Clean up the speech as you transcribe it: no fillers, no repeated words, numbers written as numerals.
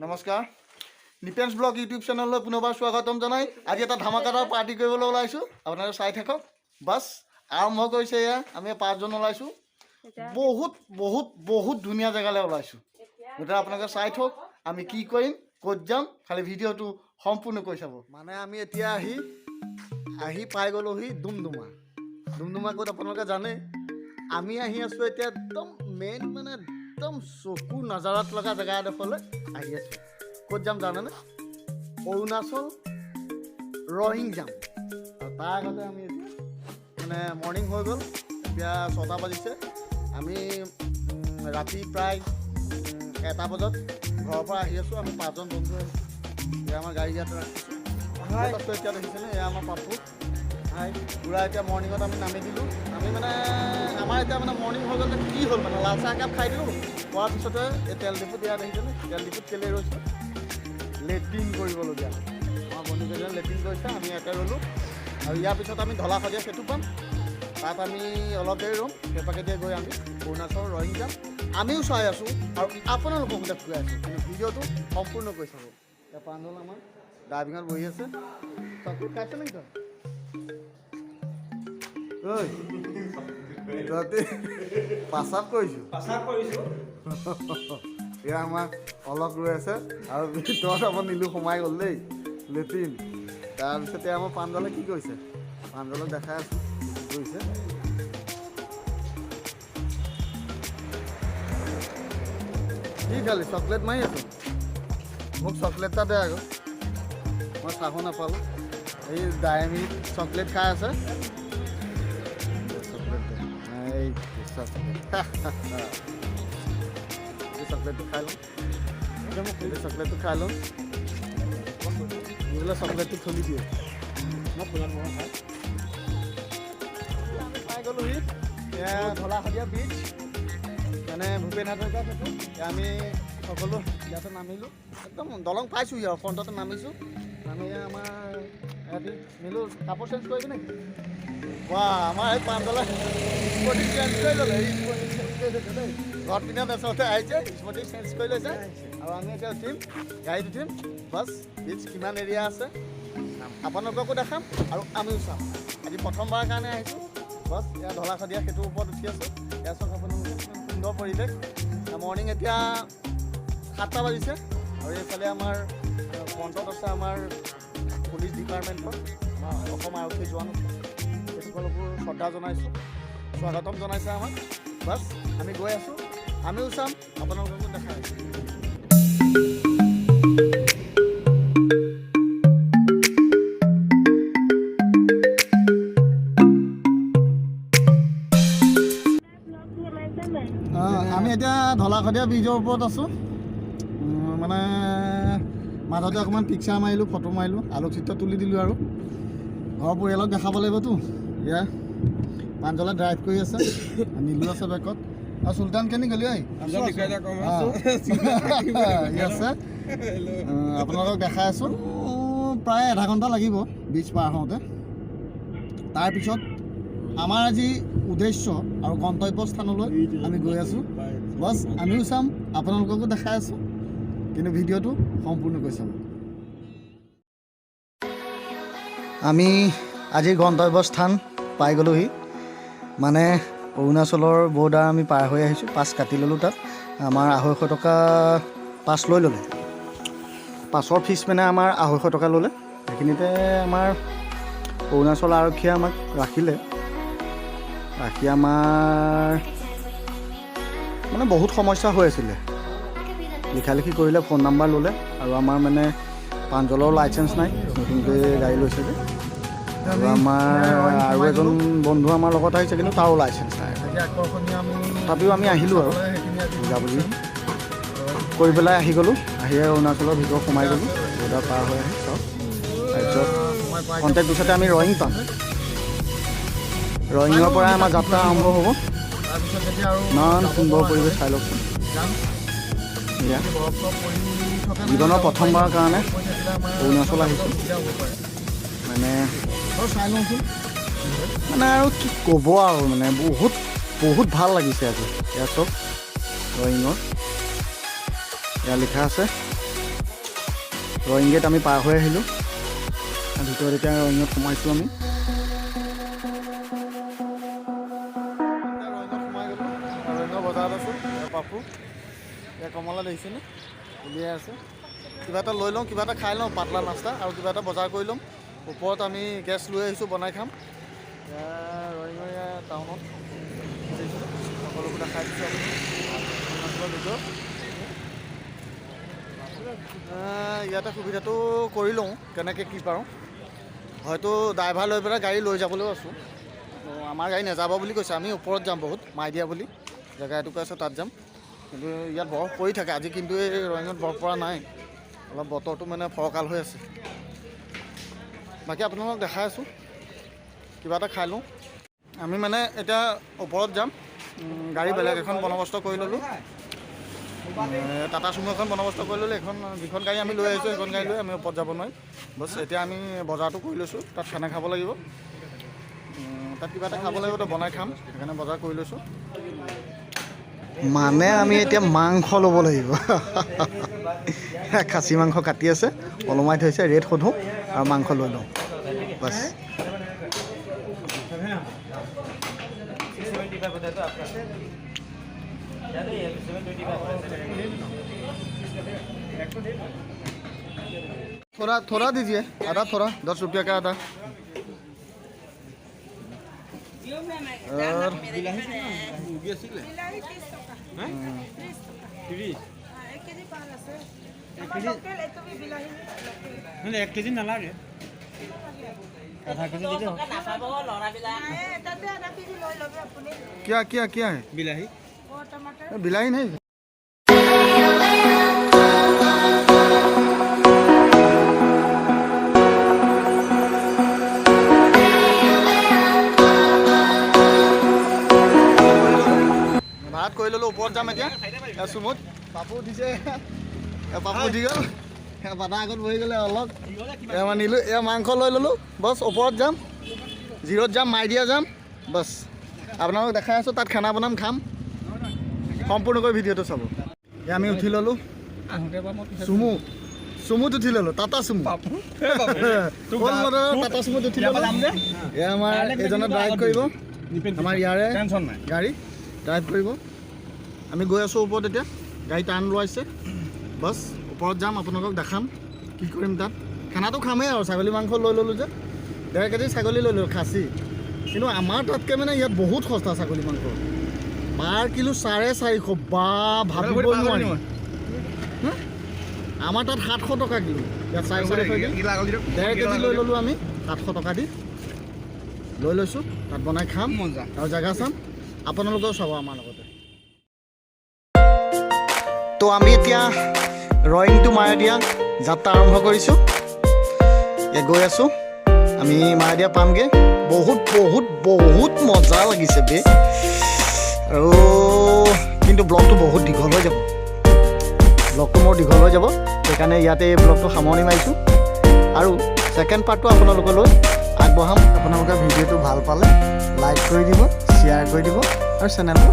নমস্কাৰ, নিপেন্স blog YouTube চেনেললৈ পুনৰবাৰ স্বাগতম জনাই আজি এটা ধামাকাদাৰ পাৰ্টি কৰিবলৈ ওলাইছোঁ। আপোনালোকে চাই থাকক। বাছ আৰম্ভ কৰিছে। এয়া আমি পাঁচজন ওলাইছোঁ। বহুত বহুত বহুত ধুনীয়া জেগালৈ ওলাইছোঁ। গতিকে আপোনালোকে চাই থাকক, আমি কি কৰিম, ক'ত যাম, খালি ভিডিঅ'টো সম্পূৰ্ণ কৰি চাব। মানে আমি এতিয়া আহি আহি পাই গ'লোহি ডুমডুমা। ডুমডুমা ক'ত আপোনালোকে জানে। আমি আহি আছোঁ এতিয়া একদম মেইন, মানে একদম চকু নাজাৰাত লগা জেগা এডোখৰলৈ আহি আছোঁ। ক'ত যাম জানেনে? অৰুণাচল ৰয়িং যাম। আৰু তাৰ আগতে আমি এতিয়া মানে মৰ্ণিং হৈ গ'ল, এতিয়া 6টা বাজিছে। আমি ৰাতি প্ৰায় 1টা বজাত ঘৰৰ পৰা আহি আছোঁ। আমি পাঁচজন বন্ধু আহিছোঁ। এতিয়া আমাৰ গাড়ী ইয়াত ৰাখিছোঁ। ক'ত আছোঁ এতিয়া দেখিছেনে? এয়া আমাৰ পাপু। হাই পুৰা। এতিয়া মৰ্ণিঙত আমি নামি দিলোঁ। আমি মানে আমাৰ এতিয়া মানে মৰ্ণিং হৈ গ'ল যে কি হ'ল, মানে লাল চাহ একাপ খাই দিলোঁ। খোৱাৰ পিছতে এই তেল ডিপুত, এয়া দেখিছেনে, তেল ডিপুত কেলৈ ৰৈছোঁ? লেট্ৰিন কৰিবলগীয়া হ'ল। আমাৰ বন্ধুকেইজন লেট্ৰিন কৰিছে, আমি ইয়াতে ৰ'লোঁ। আৰু ইয়াৰ পিছত আমি ঢলা শদিয়া সেতু পাম। তাত আমি অলপ দেৰি ৰ'ম। সেইপাকেদিয়ে গৈ আমি অৰুণাচল ৰয়িং যাম। আমিও চাই আছোঁ আৰু আপোনালোককো দেখুৱাই আছোঁ, কিন্তু ভিডিঅ'টো সম্পূৰ্ণকৈ চাব। এতিয়া প্ৰাঞ্জল আমাৰ ড্ৰাইভিঙত বহি আছে। চকলেট খাইছে নেকি তই? ঐ, তহঁতি পাচাব কৰিছোঁ? পাচাব কৰিছোঁ। এয়া আমাৰ অলপ ৰৈ আছে আৰু ভিতৰত আমাৰ নীলু সোমাই গ'ল দেই লেট্ৰিন। তাৰপিছতে আমাৰ প্ৰাঞ্জলে কি কৰিছে, প্ৰাঞ্জলক দেখাই আছোঁ কি কৰিছে। কি খালি? চকলেট মাৰি আছো। মোক চকলেট এটা দে আকৌ, মই চাহো নাপালোঁ। এই ডায়েৰী মিল্ক চকলেট খাই আছে। চকলেট দে। এই চকলেট, এই চকলেটটো খাই লওঁ। এই চকলেটটো খাই লওঁ। বোলে চকলেটটো থলি দিয়ে। মই খোলাত মই খাই আমি পাই গ'লোহি। এয়া ঢলা শদিয়া ব্ৰিজ, মানে ভূপেন হাজৰিকা সেতু। এতিয়া আমি সকলো ইয়াতে নামিলোঁ। একদম দলং পাইছোঁহি আৰু ফ্ৰণ্টতে নামিছোঁ। নামি আমাৰ সিহঁতি নিলো কাপোৰ চেঞ্জ কৰিবি নেকি? বা, আমাৰ এই প্ৰাঞ্জলে স্পৰ্টিং চেঞ্জ কৰি ল'লে। স্পৰ্টিং চেঞ্জ কৰি লৈছে দেই। ঘৰত পিন্ধা নাচোঁতে আহিছে, স্পৰ্টিং চেঞ্জ কৰি লৈছে। আৰু আমি এতিয়া উঠিম, গাড়ীত উঠিম। বাছ ব্ৰিজ কিমান এৰিয়া আছে আপোনালোককো দেখাম আৰু আমিও চাম। আজি প্ৰথমবাৰৰ কাৰণে আহিছোঁ। বাছ এয়া ঢলা শদিয়া সেতুৰ ওপৰত উঠি আছোঁ। এয়া চাওক আপোনালোকে, কিমান সুন্দৰ পৰিৱেশ। মৰ্ণিং এতিয়া 7টা বাজিছে। আৰু এইফালে আমাৰ ফ্ৰণ্টত আছে আমাৰ পুলিচ ডিপাৰ্টমেণ্টৰ, আমাৰ অসম আৰক্ষী জোৱান আছে। সেইসকলকো শ্ৰদ্ধা জনাইছোঁ, স্বাগতম জনাইছে আমাক। বাছ আমি গৈ আছোঁ, আমিও চাম, আপোনালোককো দেখাই আছোঁ। আমি এতিয়া ঢলা শদিয়া ব্ৰিজৰ ওপৰত আছোঁ। মানে মাজতে অকণমান পিকচাৰ মাৰিলোঁ, ফটো মাৰিলোঁ, আলোকচিত্ৰ তুলি দিলোঁ আৰু ঘৰৰ পৰিয়ালক দেখাব লাগিবতো। এয়া প্ৰাঞ্জলে ড্ৰাইভ কৰি আছে, নীলু আছে বেকত আৰু চুলতান কেনি গ'লি ঐ? ই আছে। আপোনালোকক দেখাই আছোঁ। প্ৰায় আধা ঘণ্টা লাগিব ব্ৰিজ পাৰ হওঁতে। তাৰপিছত আমাৰ আজি উদ্দেশ্য আৰু গন্তব্য স্থানলৈ আমি গৈ আছোঁ। বাছ আমিও চাম, আপোনালোককো দেখাই আছোঁ, কিন্তু ভিডিঅ'টো সম্পূৰ্ণকৈ চাব। আমি আজিৰ গন্তব্যস্থান পাই গ'লোহি। মানে অৰুণাচলৰ বৰ্ডাৰ আমি পাৰ হৈ আহিছোঁ। পাছ কাটি ল'লোঁ। তাত আমাৰ 250 টকা পাছ লৈ ল'লে। পাছৰ ফিজ মানে আমাৰ 250 টকা ল'লে। সেইখিনিতে আমাৰ অৰুণাচল আৰক্ষীয়ে আমাক ৰাখিলে। ৰাখি আমাৰ মানে বহুত সমস্যা হৈ আছিলে, লিখা লিখি কৰিলে, ফোন নাম্বাৰ ল'লে। আৰু আমাৰ মানে প্ৰাঞ্জলৰ লাইচেঞ্চ নাই, নতুনকৈ গাড়ী লৈছে যে। আৰু আমাৰ আৰু এজন বন্ধু আমাৰ লগত আহিছে, কিন্তু তাৰো লাইচেঞ্চ নাই। আজি আকৰ্ষণীয় আমি তথাপিও আমি আহিলোঁ আৰু সেইখিনি আজি বুজাবুজি কৰি পেলাই আহি গ'লোঁ। আহি অৰুণাচলৰ ভিতৰত সোমাই গ'লোঁ, বৰ্ডাৰ পাৰ হৈ আহি চাওক। তাৰপিছত সোমাই পাই খন্তেক পিছতে আমি ৰয়িং পাম। ৰয়িঙৰ পৰাই আমাৰ যাত্ৰা আৰম্ভ হ'ব। তাৰপিছত যেতিয়া আৰু ইমান যাব সুন্দৰ পৰা পৰিৱেশ, চাই লওকচোন। যাম। এয়া বৰফ চৰফ পৰি থকা নাই, জীৱনৰ যাব প্ৰথমবাৰৰ পাৰিম। কাৰণে পৰি থাকিলে আমাৰ অৰুণাচল আহিছোঁ। অসুবিধা হ'ব পাৰে। মানে বাৰু চাই লওঁচোন। মানে আৰু কি ক'ব আৰু, মানে বহুত বহুত ভাল লাগিছে আজি। এয়া চব ৰয়িঙৰ, এয়া লিখা আছে। ৰয়িং গেট আমি পাৰ হৈ আহিলোঁ। ভিতৰত এতিয়া ৰয়িঙত সোমাইছোঁ আমি। ৰয়িঙত সোমাই গ'লোঁ। ৰয়িঙৰ বজাৰত আছোঁ। পাপু, এয়া কমলা দেখিছেনে, উলিয়াই আছে। কিবা এটা লৈ লওঁ, কিবা এটা খাই লওঁ, পাতলা নাস্তা, আৰু কিবা এটা বজাৰ কৰি ল'ম। ওপৰত আমি গেছ লৈ আহিছোঁ, বনাই খাম। এয়া ৰয়িঙৰ এয়া টাউনত দেখিছেনে, সকলোবোৰ দেখাই দিছোঁ আপুনি অৰুণাচলৰ ভিতৰত। ইয়াতে সুবিধাটো কৰি লওঁ, কেনেকৈ কি পাৰোঁ। হয়তো ড্ৰাইভাৰ লৈ পেলাই গাড়ী লৈ যাবলৈও আছোঁ। তো আমাৰ গাড়ী নাযাব বুলি কৈছে। আমি ওপৰত যাম, বহুত মাইদিয়া বুলি জেগা এটুকুৰা আছে, তাত যাম। কিন্তু ইয়াত বৰফ পৰি থাকে আজি, কিন্তু এই ৰয়িঙত বৰফ পৰা নাই। অলপ বতৰটো মানে ফৰকাল হৈ আছে। বাকী আপোনালোকক দেখাই আছোঁ। কিবা এটা খাই লওঁ আমি। মানে এতিয়া ওপৰত যাম। গাড়ী বেলেগ এখন বন্দবস্ত কৰি ল'লোঁ। টাটা চুমু এখন বন্দবস্ত কৰি ল'লোঁ। এইখন যিখন গাড়ী আমি লৈ আহিছোঁ, সেইখন গাড়ী লৈ আমি ওপৰত যাব নোৱাৰিম। বছ, এতিয়া আমি বজাৰটো কৰি লৈছোঁ। তাত খানা খাব লাগিব। তাত কিবা এটা খাব লাগিব, তো বনাই খাম, সেইকাৰণে বজাৰ কৰি লৈছোঁ। মানে আমি এতিয়া মাংস ল'ব লাগিব। খাচী মাংস কাটি আছে, ওলমাই থৈছে। ৰেট সোধোঁ আৰু মাংস লৈ লওঁ, বাছ। 675 होता है तो आपका ज़्यादा ही है, 725 होता है। थोड़ा थोड़ा दीजिए, आधा थोड़ा, 10 रुपया का आधा। और বিলাহী 30 টকা। 30 টকা। 30। 1 কেজি পাল আছে আমাৰ লোকেল। এইটো বি বিলাহী লোকেল। নহয়, 1 কেজি নালাগে, আধা কেজি দিলে হ'ব। নাই, তাতে আধা কেজি লৈ ল'ব আপুনি। क्या क्या क्या है? বিলাহী। অঁ, টমাটাৰ। বিলাহী नहीं। ভাত কৰি ল'লোঁ, ওপৰত যাম এতিয়া। এ চুমুত পাপু উঠিছে। এ পাপু উঠি গ'ল। এ বাধা আগত বহি গ'লে অলপ। এয়া নিলোঁ, এয়া মাংস লৈ ল'লোঁ। বছ, ওপৰত যাম, জিৰ'ত যাম, মাইদিয়া যাম। বছ, আপোনালোক দেখাই আছোঁ। তাত খানা বনাম, খাম। সম্পূৰ্ণকৈ ভিডিঅ'টো চাব। এয়া আমি উঠি ল'লোঁ চুমু। চুমুত উঠি ল'লোঁ, টাটা চুমু। টাটা চুমুত উঠি ল'লোঁ। এয়া আমাৰ এজনে ড্ৰাইভ কৰিব, আমাৰ ইয়াৰে টেনশ্যন নাই। গাড়ী ড্ৰাইভ কৰিব। আমি গৈ আছোঁ ওপৰত এতিয়া। গাড়ী টাৰ্ণ লোৱাইছে। বছ, ওপৰত যাম, আপোনালোকক দেখাম কি কৰিম তাত। খানাটো খামেই আৰু ছাগলী মাংস লৈ ল'লোঁ যে, 1.5 কেজি ছাগলী লৈ ল'লোঁ, খাচী। কিন্তু আমাৰ তাতকৈ মানে ইয়াত বহুত সস্তা ছাগলী মাংস। পাৰ কিলো 450, বা ভাবিবই নোৱাৰি। হা? আমাৰ তাত 700 টকা কিলো, ইয়াত 450 দি 1.5 কেজি লৈ ল'লোঁ আমি 700 টকা দি লৈ লৈছোঁ। তাত বনাই খাম আৰু জেগা চাম, আপোনালোকেও চাব আমাৰ লগতে। তো আমি এতিয়া ৰয়িং টু মায়দিয়া যাত্ৰা আৰম্ভ কৰিছোঁ। এতিয়া গৈ আছোঁ আমি, মায়দিয়া পামগৈ। বহুত বহুত বহুত মজা লাগিছে বে। আৰু কিন্তু ব্লগটো বহুত দীঘল হৈ যাব, ব্লগটো মোৰ দীঘল হৈ যাব। সেইকাৰণে ইয়াতে এই ব্লগটো সামৰণি মাৰিছোঁ আৰু ছেকেণ্ড পাৰ্টটো আপোনালোকলৈ আগবঢ়াম। আপোনালোকে ভিডিঅ'টো ভাল পালে লাইক কৰি দিব, শ্বেয়াৰ কৰি দিব আৰু চেনেলটো